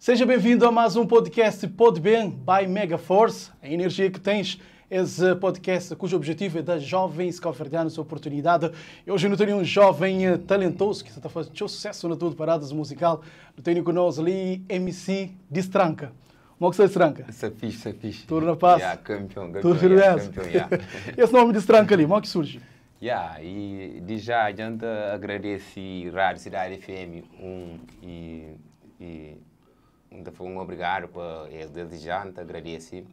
Seja bem-vindo a mais um podcast Pode Bem by Megaforce, a energia que tens. Esse podcast cujo objetivo é dar jovens cabo-verdianos a oportunidade. E hoje eu tenho um jovem eh, talentoso que está fazendo sucesso na tudo paradas musical. Eu tenho conosco ali MC Distranca. Como é que está Distranca? Isso é fixe, isso é fixe. Tudo na paz? Yeah, campeão, campeão. Tudo yeah, firmeza? campeão, yeah. Esse nome Distranca ali, como é que surge? Yeah, e de já adianta agradece Rádio Cidade FM um, e, e então foi um obrigado para eles desde já, então agradece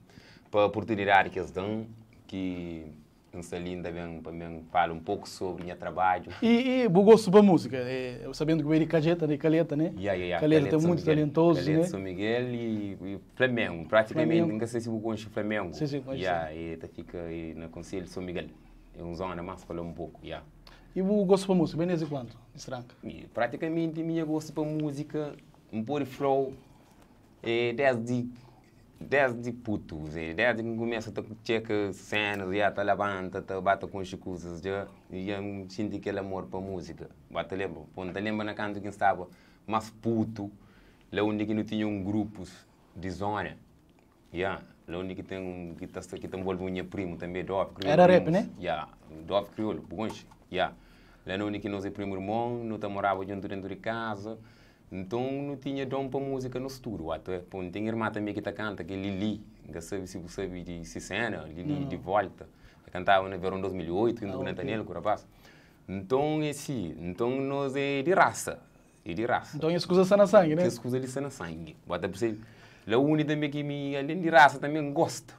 pela oportunidade que eles dão, que não linda bem para mim fala um pouco sobre o meu trabalho. E, e o gosto para música, é, sabendo que o Eric Calheta, né? Calheta, né? Yeah, yeah, yeah. Calheta é São muito Miguel. talentoso, Calheta né? São Miguel e, e Flamengo, praticamente, Flamengo. nunca sei se você conhece o Flamengo. Sim, sim, conheço. Yeah, e tá fica aí no Conselho de São Miguel. É uma zona, mas falou um pouco, yeah. E o gosto para música, bem desde quando? Distranca. E praticamente minha gosto para música, um pouco de flow, é desde, desde puto, é, desde que começa a checa cenas, já tá levanta, tá bate com as coisas, já, e eu sinto aquele amor para música. Bate lembra, pô, não te lembra na canto que estava mais puto, lá onde que não tinha um grupos de zona, yeah, lá onde que tem um, que tá, que tá envolve minha primo também, Dove Crioulo. Era rap, primos. né? Yeah, Dove Crioulo, bons, yeah. Lá no que nós é primo irmão, não tá morava junto dentro de casa, então não tinha dom para música no estúdio. Até, pô, tem irmã também que tá canta, que é Lili, não sabe se você sabe de cena, Lili de volta. Ela cantava no verão 2008, junto Ah, com ok. Nathaniel, com o rapaz. Então, esse, então nós é de raça, é de raça. Então isso coisa está na sangue, né? Que as coisas ali são na sangue. Bota pra você. Lá une também que me, além de raça, também gosta.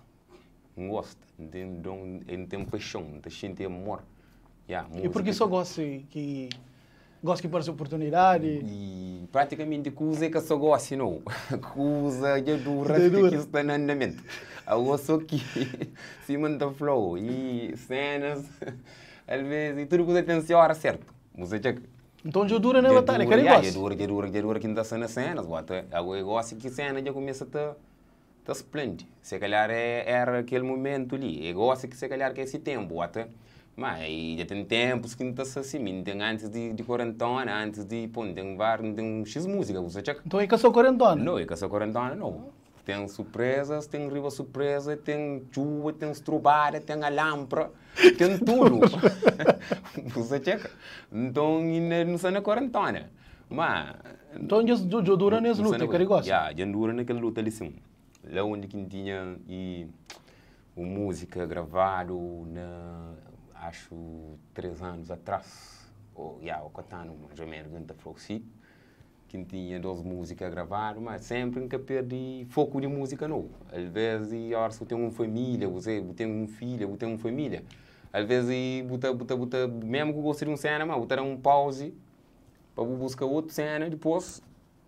Gosta. Não tem, dom, não tem paixão, não tem sente amor. Yeah, E porque música. só gosto que gosto que parece oportunidade. E praticamente coisa é que eu só gosto, não. Coisa de dura De dura. que está no andamento. Eu só que se manda flow e cenas, às vezes, e tudo coisa tem sua hora certa. Você já Então já dura na batalha, dura, quer yeah, gosto. já dura, já dura, já dura que não está nas cenas, bota. Agora eu gosto que cena já começa a tá tá esplêndido. Se calhar é, era aquele momento ali. Eu gosto que se calhar que é esse tempo, bota. Mas já tem tempos que não está assim, não tem antes de, de quarentena, antes de, pô, não tem bar, não tem um X música, você checa. Então é que eu sou quarentona. Não, é que essa quarentena não. Tem surpresas, tem riba surpresa, tem chuva, tem estrobada, tem alampra, tem tudo. Você checa. Então, ainda não está na quarentena. Mas... Então já, já dura nesse não luta, está na quer gosto. Já, já dura naquela luta ali sim. Lá onde que tinha e, o música gravado, na, acho, três anos atrás. Ou, yeah, ou quatro anos, mais ou menos, que falou assim que tinha duas músicas gravadas, mas sempre nunca perdi foco de música não. Às vezes, e agora se eu tenho uma família, você eu tenho um filho, eu tenho uma família. Às vezes, e buta, buta, buta, mesmo que eu goste de uma cena, mas botar um pause para buscar outra cena, depois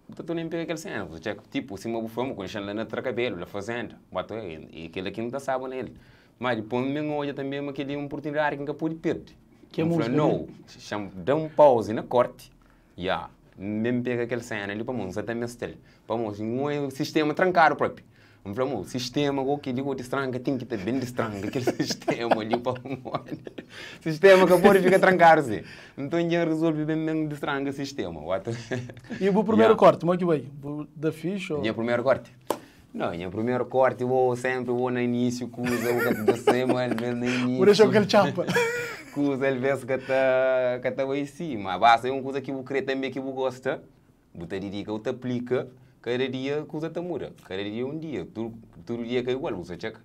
buta tu nem pega aquela cena. Você checa, tipo, assim, uma bufama, com lá na tracabelo, na fazenda, bota e, e aquele aqui não tá sabe nele. Mas depois me olha também aquele oportunidade que nunca pode perder. Que é Eu música, falei, não, chama, dá um pause na corte. Yeah. Mesmo pega aquela cena ali para mim, você também estele. Para mim, um é o sistema trancado próprio. Eu falei, o sistema, o que digo, destranca, tem que estar bem destranca, aquele sistema ali para mim. Sistema que pode ficar trancado, sim. Então, eu resolvi bem mesmo destranca o sistema. What? E o primeiro Yeah. corte, como é que veio? Da ficha? Ou... Minha primeiro corte? Não, minha primeiro corte, eu vou sempre vou no início, coisa, o que eu sei, mas no início. Vou deixar aquele chapa. Coisa, às vezes, que tá, que tá em cima. Basta é uma coisa que eu quero também, que eu gosto. Você dedica, você aplica. Cada dia, coisa tá muda. Cada dia é um dia. Todo, todo dia que é igual, você checa.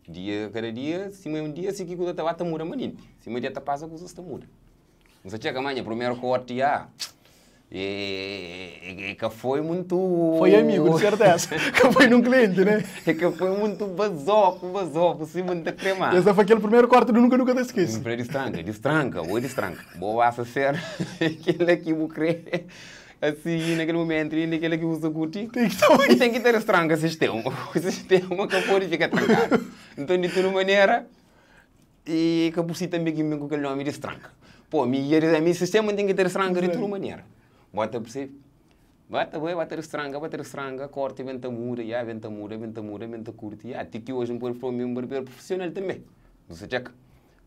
Dia, cada dia, se é um dia, se que coisa tá, tá muda, maninho. Se um dia tá passa, coisa tá muda. Você checa, amanhã, primeiro corte, já. E, e, que foi muito... Foi amigo, de certeza. Que foi num cliente, né? É que foi muito basoco, basoco, assim, muito cremado. Esse foi aquele primeiro corte do nunca, nunca te esqueço. Para destranca, destranca, ou destranca. Boa a ser aquele que eu crê, assim, naquele momento, e naquele que você curte. Tem que estar aí. Tem que ter destranca sistema. O sistema que pode ficar trancado. Então, de toda maneira, e que por si também que me com aquele nome destranca. Pô, minha, meu sistema tem que ter destranca de toda maneira. Bota por si. Bata, vai, bata destranca, bata destranca, corta, venta muda, já, venta muda, venta muda, venta curta, já. Até que hoje um pode falar um barbeiro profissional também. Você checa.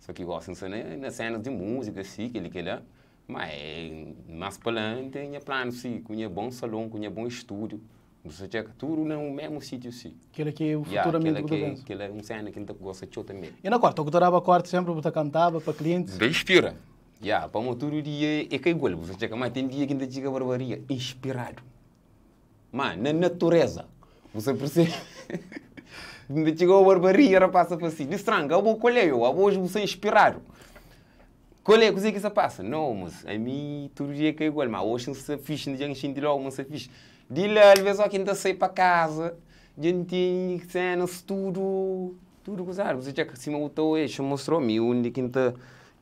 Só que gosto de nas cenas de música, assim, que ele que lá. Mas, mais para lá, tem plano, sim, com bom salão, com bom estúdio. Bu sa txeka tudu na un mesmu sítiu si. Kel-la ki é futuramenti bu ta pensa. Kel-la é un séna ki N ta gosta txeu tanbe. I na korti? Ô ku ta daba korti sénpri bu ta kantaba pa klientis? N ta inspira. Ya, pamodi tudu dia é ka igual. Bu sa txeka? Ma ten dia ki N ta txiga barbaria inspiradu. Ma na natureza. Bu sa persebe? N ta txiga barbaria, rapaz ta fla si, Distranka, abo kolé yo, abo oji bu sta inspiradu. Kolé, kuzê ki sta pasa? No, mas ami tudu dia é ka igual, ma oxi N sta fixi, dja N xinti logu ma N sta fixi. Di la, alvês óki N ta sai pa kaza, dja N tene sénas tudu, tudu kuzadu. Bu sa txeka sima bu ta oja, xa mostrau mi undi ki N ta,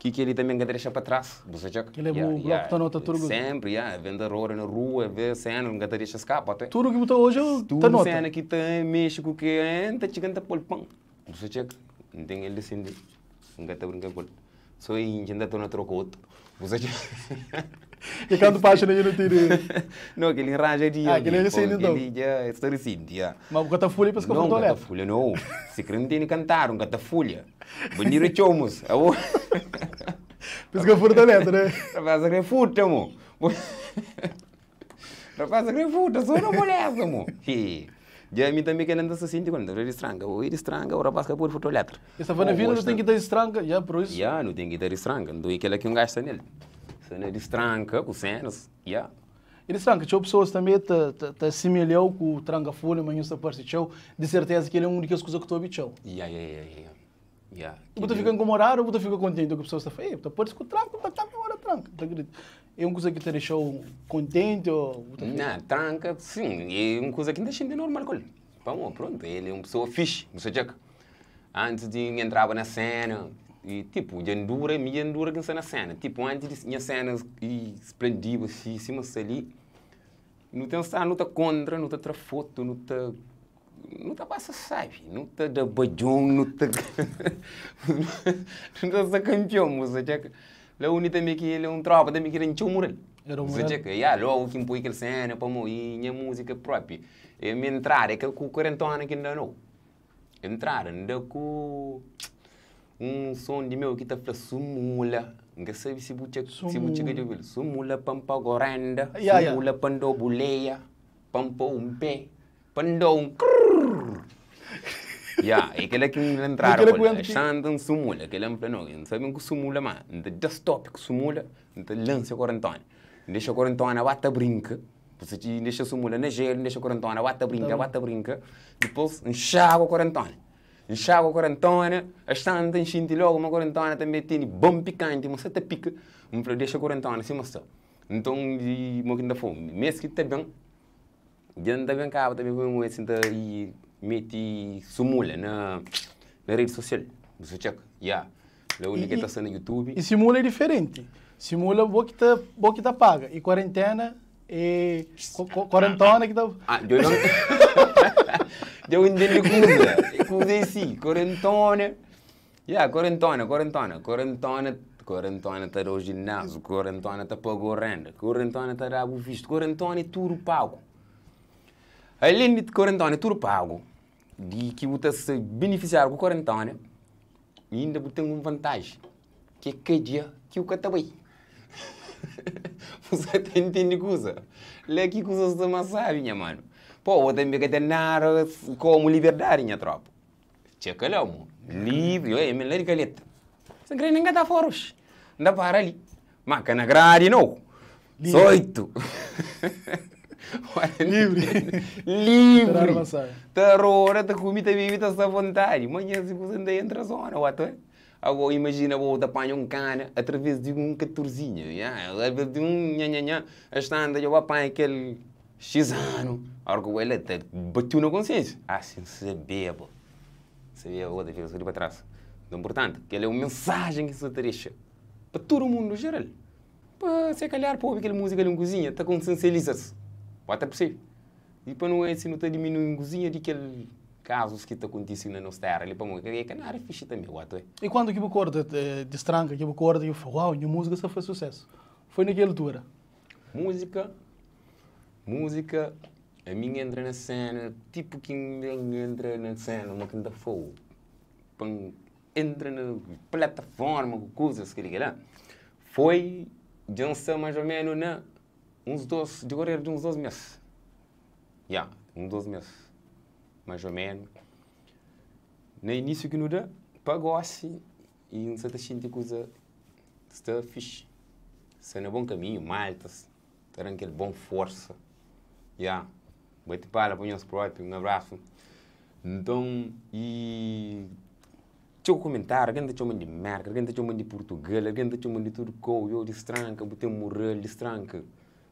ki kel-li tanbe N ka ta dexa pa tras. Bu sa txeka? Kel-li é bu bloku ta nota tudu kuza? Sénpri, ya. Vê N ta roda na rua, vê sénas, N ka ta dexa skapa. Tudu ki bu ta oja, ta nota? Tudu séna ki ta mexe ku ke N ta txiga N ta pô-l pan. Bu sa txeka? N ten el di sindi. N ka ta brinka ku el. So e intxi, N ta torna troka otu. Bu sa txeka? E kantu pájina dja nu tene? No, kel-li N ranja dia. Ah, kel-li é resenti nton? Kel-li dja sta resenti, ya. Ma bu ka ta fulha pa es ka furta o N ka ta letra? fulha, no. Si kre N tene kantadu, N ka ta fulha. Bandidu é txeu, mos. Abo. Pa es ka furta letra, ne? Rapaz, kre furta, mo. Rapaz, kre furta, so na moleza, mo. Hi. Dja mi tanbe kel-la N ta sta sinti kónta. N ta fla, distranka, oi distranka, o rapaz ka pode furta o letra. Es ta fla na vida nu ten ki ta distranka, ya, por isu. Ya, nu ten ki ta distranka. Nton, é kel-la ki un gaju sta nel. Sta na distranka ku sénas, ya. E distranka, txeu pesoas tanbe ta ta asimilha-u ku tranka folha, ma nhos ta parse txeu. Di serteza kel-li é un di kes kuza ki ta obi txeu. Ya, ya, ya, ya. Ya. Bu ta fika inkomodadu ô bu ta fika kontenti ku pesoas ta fla, Ei, bu ta parse ku tranka, bu ta kanta ora tranka. Ta grita. É un kuza ki ta dexa-u kontenti ô bu ta fika. Nha, tranka, sin, é un kuza ki N ta xinti normal ku el. Pamodi, prontu, el é un pesoa fixi, bu sa txeka. Antis di N entraba na séna, i tipu, dja N dura, mi dja N dura ki N sta na séna. Tipu, antis di nha séna splandiba si, sima sta li, nu ten sta, nu ta kontra, nu ta tra fotu, nu ta Nu ta pasa sabi, nu ta da badjon, nu ta nu ta sta kanpion, bu sa txeka. La undi tanbe ki el é un tropa tanbe ki da-m txeu mural. Era un Bu sa mural? txeka, ya, logu ki N poi kel sena pamo i nha múzika propi, e mi entrada é ka ku korentona ki N da nau. Entrada N da ku un son di meu ki ta fla sumula, N ka sabe si bu txeka, si bu txeka dja obi-l. Sumula pa N paga-u renda, sumula pa N da-u buleia, pa N pô-u N pé. Pa N da un krrrr. Ya, é kel-la ki N entrada ku el. Xanta N sumula. Kel-la N fla, no, N sabe N ku sumula, ma N ta da stop ku sumula, N ta lansa korentona. N dexa korentona ba ta brinka, N dexa sumula na jelu, N dexa korentona ba ta brinka, ba ta brinka. Dipôs N xagua korentona. N xagua korentona, axanta N xinti logu ma korentona tanbe tene bon pikanti, ma sa ta pika. N fla, dexa korentona sima sta. Nton, di mo ki N ta fla, mes ki ta ben. Dja N ta ben kaba tanbe ku mi si N ta meti sumula na na redi sosial. Bu sa txeka? Ya. La undi ke ta sta na YouTube. I simula é diferenti. Simula bo ki ta bo ki ta paga i kuarentena é kuarentona ki ta. Ah, dja ben dja bu ntende kuza. Kuza é si, kuarentona. Ya, korentona, korentona, korentona, korentona ta da-u jináziu, korentona ta paga-u renda, korentona ta da-bu vistu, korentona é tudu pagu. Alén di korentona é tudu pagu, di ki bu ta se benefisiadu ku korentona, inda bu ten un vantaji, ki é ka dia ki bu ka ta bai. Bu sa ta intende kuza? La ki kuza sta más sábi, nha manu. Pô, bo tanbe ka ten nada komu liberdadi, nha trópa. Txeka la mo, livri, oi, mi la di kaleta. Sen kre nen ka ta fora oxi. N ta para li. Ma ka na gradi no. Soitu. Livri. Livri. Ta roda, ta kumi, ta bibi, ta sta vontadi. Manhan si kusa N ta entra zona, wata oi. Ago imajina bo ta panha un kana atraves di un katorzinha, nha, atraves di un nha nha nha, astanta dja bo panha kel Xis anu, ora ku bo el ta batiu na konsiensia. Ah, si N sabeba, sabeba bo ta fika so di pa tras. Nton, purtantu, kel é un mensajen ki N sta ta dexa pa tudu mundu jeral. Pa se kalhar pa obi kel múzika li un kuzinha ta konsiensializa-s. Bo ta persebe? I pa nu si nu ta diminui un kuzinha di kel kazus ki ta kontise na nos téra li, pamodi é ka nada fixi tanbe, bo ta. I kuandu ki bu korda distranka, ki bu korda ki bu fla, uau, nha múzika sta fase susésu? Foi na ki altura? Múzika, múzika, ami N entra na séna, tipu ki N entra na séna, ma ki N ta fla-u, pa N entra na plataforma ku kuzas kel-li kel-la, foi dja N sta más ô ménu na uns dos, dikorer di uns dos mês. Ya. Un 2 mês, mais ou menos. Na início que nu da, pa gosi, e N sa ta xinti kuza sta fixi. Sta na bon kaminhu, maltas ta da-m kel bon forsa. Ya, bati pala pa nhos propi, un abrasu. Nton, y txeu kumentáriu, algen ta txoma-m di Merka, algen ta txoma-m di Purtugal, algen ta txoma-m di tudu kou, yo, distranka, bu ten mural, distranka,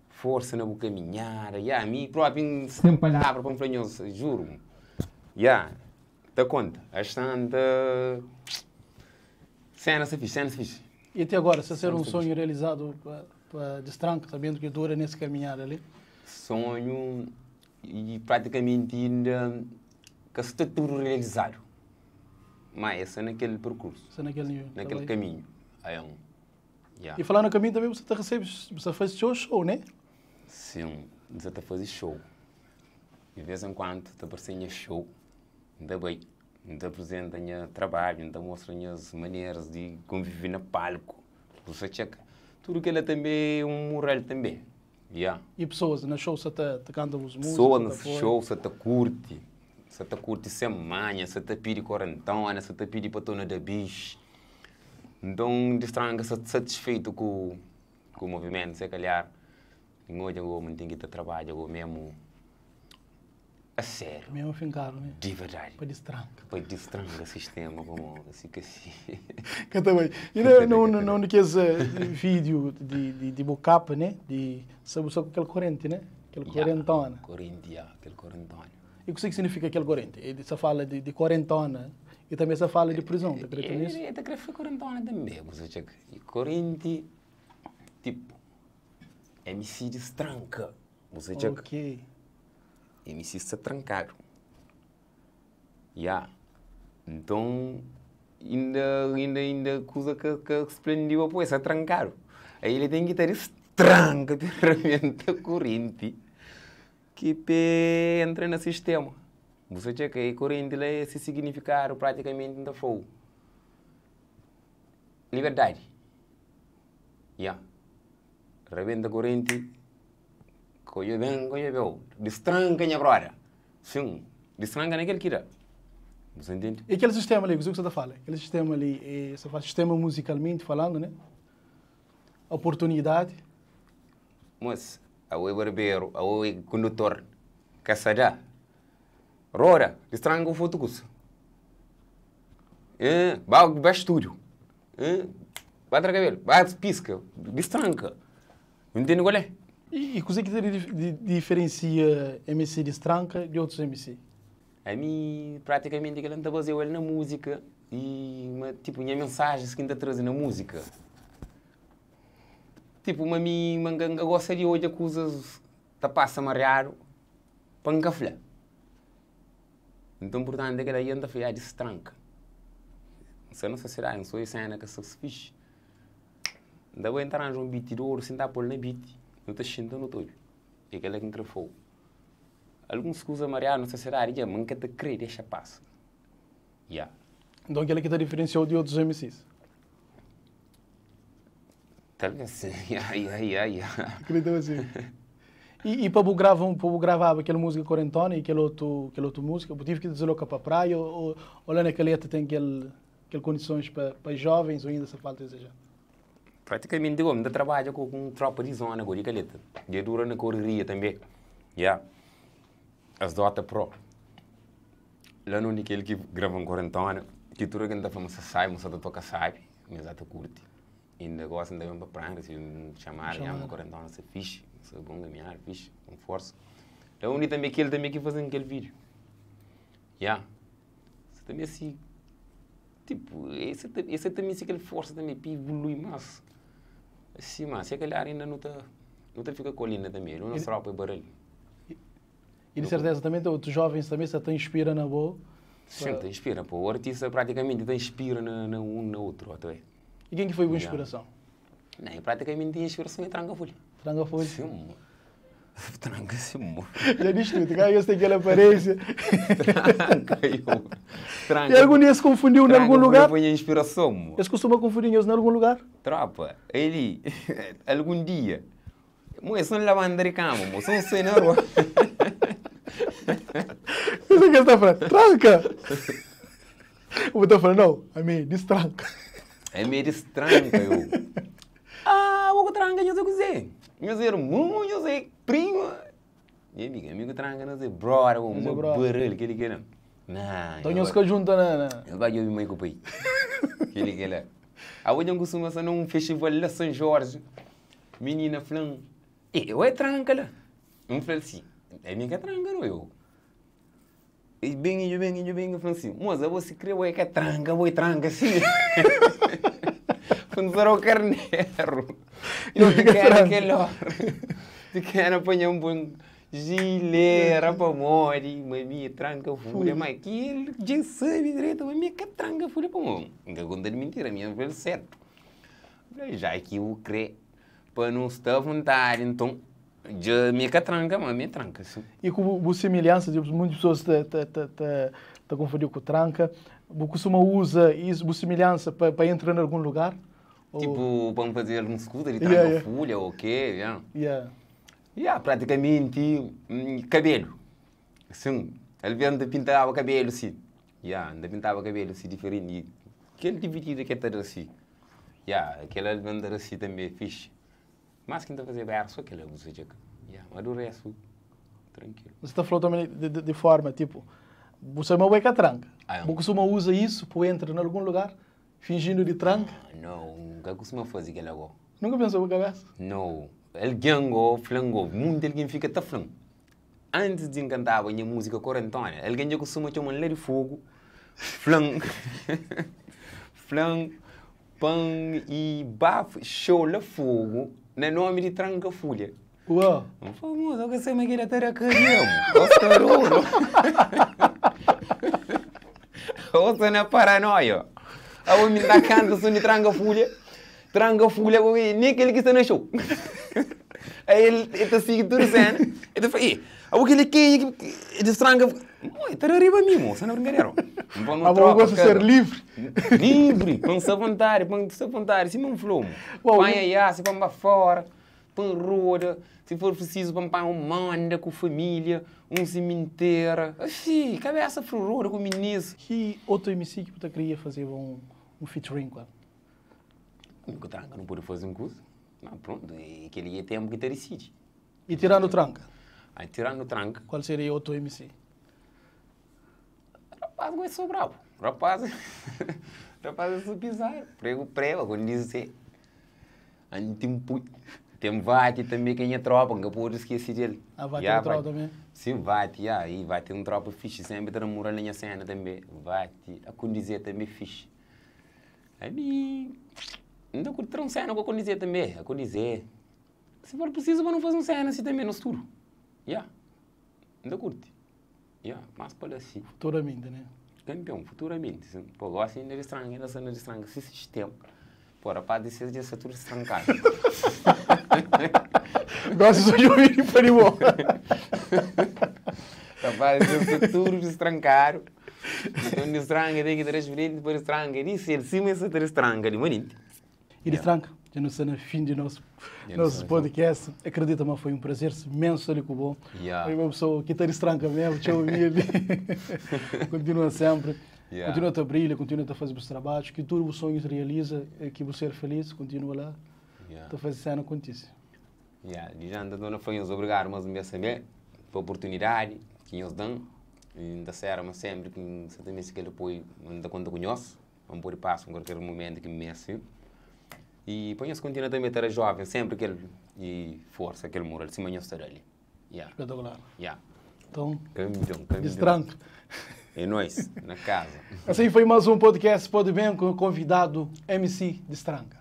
forsa na bu kaminhada. Ya, mi propi N sen palabra pa N fla nhos, juru. Ya. Ta konta, as tanta Sena sta fixi, sena sta fixi. E até agora, sta ser um sonho realizado pa, pa Destranca, sabendo que dura nesse caminhada ali? Sonho e praticamente ainda ka sta tudo realizado. Mas é sta naquele percurso. Sta naquele nível. Naquele caminho. Aí, um, yeah. E falar no caminho também, você tá recebe, você faz seu show, né? Sim, você tá fazendo show. Di vez en kuandu ta parse nha show, N ta bai, N ta aprizenta nha trabadju, N ta mostra nhas maneras di konvive na palku. Bu sa txeka. Tudu kel-la tanbe é un mural tanbe. Ya. I pesoas na show sa ta kanta bus múzika? Pesoas na show sa ta kurti, sa ta kurti sen manha, sa ta pidi korentona, sa ta pidi pa torna da bix. Nton, distranka sa satisfeitu ku movimentu, se kalhar. N odja gomi N ten ki ta trabadja go memu a sériu. Memu finkadu ne? Di verdadi. Pa distranka. Pa distranka sistema pamodi si ka si. Ka ta bai. I na na un di kes vídiu di di bu kapa ne di sa bu sta ku kel korenti ne? Kel korentona. Ya, korenti ya, kel korentona. I kuse ki signifika kel korenti? E sa fala di korentona i tanbe sa fala di prizon, ta kre fla nisu? E ta kre fla korentona tanbe, bu sa txeka. Korenti tipu. MC distranka. Bu sa txeka. Ok. MC sta trankadu. Ya. Nton, inda, inda, inda kuza ka, ka splendiba poi, sta trankadu. Aí ele tem ki ta distranka pa rabenta korenti ki pe entra na sistema. Bu sa txeka, e korenti la é se signifikadu pratikamenti N ta fla-u. Liberdadi. Ya. Rabenta korenti, kodje ben, kodje beu. Distranka nha broda. Sin, distranka na kel ki da. Bu sa ntende? E kel sistema li, kuzê ki bu sa ta fala? Kel sistema li, e sa fala sistema muzikalmenti falandu, ne? Oportunidadi. Mas, awe barberu, awe kondutor, ka sa da. Roda, distranka un fotu kusa. Ba, ba stúdiu. Ba tra kabelu, ba piska, distranka. Bu ntende kual é? I kuzê ki ta diferensia MC Distranka di otus MC? Ami, pratikamenti kila N ta bazeau el na múzika i ma tipu nha mensajens ki N ta traze na múzika. Tipu ma mi ma N ka gosta di odja kuzas ta pasa mariadu pa N ka fla. Nton, purtantu, é kel-la i N ta fla, ya, distranka. N sta na sosiedadi, N sta odja séna ka sta fixi. N ta bai, N ta ranja un biti di oru, si N ta pô-l na biti, nu ta xinta, nu ta obi. É kel-la ki N krê fla-u. Alguns kuza mariadu na sosiedadi dja, ma N ka ta krê dexa pasa. Ya. Nton, kel-la ki ta diferensia-u di otus MCs? Talvez sim, ya, ya, ya, ya. Acredito assim. E, e pa bu grava, pa bu gravaba kel música Quarentona e kel otu, kel otu música, bu tive ki desloca pa praia ou, ou lá na Calheta tem kel, kel condições pa, pa jovens ou ainda sa falta desejar? Praticamente gomi, nta trabadja ku un tropa di zona go di Calheta. Dja dura na correria tambe. Ya. As dota pro. La nundi kel ki grava Quarentona, ki tudu algen ta fla ma sa sabi, ma sa ta toka sabi, ma es ta curti. Inda gosi N ta ben pa Pranga, si N txamadu, nha ma korentona sta fixi, sta bon kaminhada, fixi, ku forsa. La undi tanbe kel tanbe ki faze-m kel vídiu. Ya. Sa ta meste, tipu, e sa ta, e sa ta meste kel forsa tanbe pa ivului más. Asi, ma se kalhar inda nu ta, nu ta fika ku el inda tanbe. Nu na tropa e baril. E di serteza tanbe ten otus jovens tanbe sa ta inspira na bo. Sin, ta inspira. Po, o artista pratikamenti ta inspira na, na un na utru, ato é. E ken ki foi bu inspirason? Não, e pratikamenti nha inspirason é Tranka Fulha. Tranka Fulha? Sim, mo. Tranka sim, mo. Já diz tudo, cada vez tem aquela aparência. Tranka, eu. Tranka. E algum dia se confundiu em algum lugar? Tranka foi minha inspiração, mo. Eles costumam confundir eles em algum lugar? Tropa, ele, algum dia, mo, eles não levantam de cama, mo, só um sonho na rua. Isso que ele tá falando, tranca! Bu ta fala, não, ami distranka. Ami distranka, eu. Ah, bo ku tranka nhos é kuzê? Nhos é irmon, nhos é primo? Nha amiga, ami ku tranka nos é brother, bo, Nhos é uma brother. baralho, keli kela. Nah, Então nhos ka junta na, na... Nhos ba djobe mai ku pai. Keli kela. Abo dja N kustuma sta na un festival la San Jorge, minina fla-m, E, eu é tranka la. N fla-l si, ami ka tranka no, eu. E ben, e ben, e ben, e fla assim, moça, você crê, bo é que tranca, bo é tranca, sim. Funcionou o carneiro. Eu Fica quero tranca. aquele hora. Te quero apanhar um bom gileira para morrer, mami, tranca folha, mas que ele já sabe direito, mami, que tranca folha para morrer. Não conta de mentira, minha velho certo. Já que eu creio, para não estar à vontade, então, já me que tranca, mas me tranca, sim. E com bu semelhança, tipo, muitas pessoas te, te, te, te, te confundiu com tranca. Bu costuma usa isso, bu semelhança para entrar em algum lugar? Ou... Tipo, para fazer algum scooter de Yeah, tranca yeah. folha ou quê, yeah. Yeah. Yeah, praticamente, cabelo. Sim, ele anda pintava cabelo, sim. Yeah, anda pintava cabelo, assim, diferente. E aquele dividido que tá assim. Yeah, aquele anda assim também, fixe. Mas quem tá fazendo verso, aquele usa de Yeah, mas do resto, tranquilo. Você está falando também de forma, tipo, você é uma beca tranca. Ah, é. Você costuma usa isso para entrar em algum lugar, fingindo de tranca? Ah, não, nunca costuma fazer aquele agora. Nunca pensou na cabeça? Não. Alguém go, flango, muito alguém fica tá flan. Antes de encantar a minha música quarentona, alguém já costuma chamar lá de fogo, flan, flan, pão e bafo, show lá fogo, na nome de tranca folha. Uau! Não famoso, eu sei que era taracaria, Oscaruro. Ouça na paranoia. A homem da canta, só de tranca folha. Tranca folha, nem aquele que está no show. Aí ele está seguindo tudo cena. Ele fala, ei, aquele que destranca. Não, está arriba mesmo, você não brincadeira. Ah, bom, eu gosto de ser livre. Livre, põe-se à vontade, põe-se à vontade, se não flow. Uau, Põe aí, se põe para fora, põe roda, se for preciso, põe para um manda com família, um cemitério. Assim, cabeça florou com ministro. Que outro MC que você queria fazer um featuring com ele? O tranca não pode fazer um curso. Mas pronto, e aquele é tempo que te decide. E tirando o tranca? Aí tirando o tranca. Qual seria outro MC? Rapaz, eu sou bravo. Rapaz, rapaz, eu sou bizarro. Prego prego, quando diz assim, tem vate também que é minha tropa, não pode esquecer dele. Ah, vai ter tropa também? Sim, vate, yeah, e vai ter um tropa fixe, sempre tá namorando na minha cena também. Vate, a condizer também fixe. Aí, não curto um cena com a condizer também, a condizer. Se for preciso, mas não fazer um cena assim também no futuro. Yeah. Não curte. Yeah, mas pode assim. Futuramente, né? Campeão, futuramente. Sim. Pô, gosto ainda de estranho, ainda de estranho, esse sistema. Pô, rapaz, desse dia tudo estrancado. Gosto só de ouvir e para de boa. Rapaz, desse tudo estrancado. Então, estranca, tem que transferir, depois estranca. Disse ele, sim, mas você estranca, de manito. E destranca, já não está no fim de nosso podcast. Acredita, mas foi um prazer imenso ali com o bom. Yeah. Foi uma pessoa que está destranca mesmo, te ouvi ali. Continua sempre. Yeah. Continua a brilhar, continua a fazer os trabalhos, que tudo os sonhos realiza, que você é feliz, continua lá. Yeah. Está fazendo cena acontece. Yeah. E já anda dona Fanhos, obrigado mais uma vez também pela oportunidade que nos dão. E ainda será, mas sempre que você também se quer apoio, ainda conta com nós, vamos pôr passo em qualquer momento que me mexe. E põe se continua também a estar jovem, sempre aquele e força, aquele moral, se manhã estar ali. Yeah. Espetacular. Yeah. Então, Campeão, campeão. destranca. É nóis, na casa. Assim foi mais um podcast Pode Bem com o convidado MC Destranca.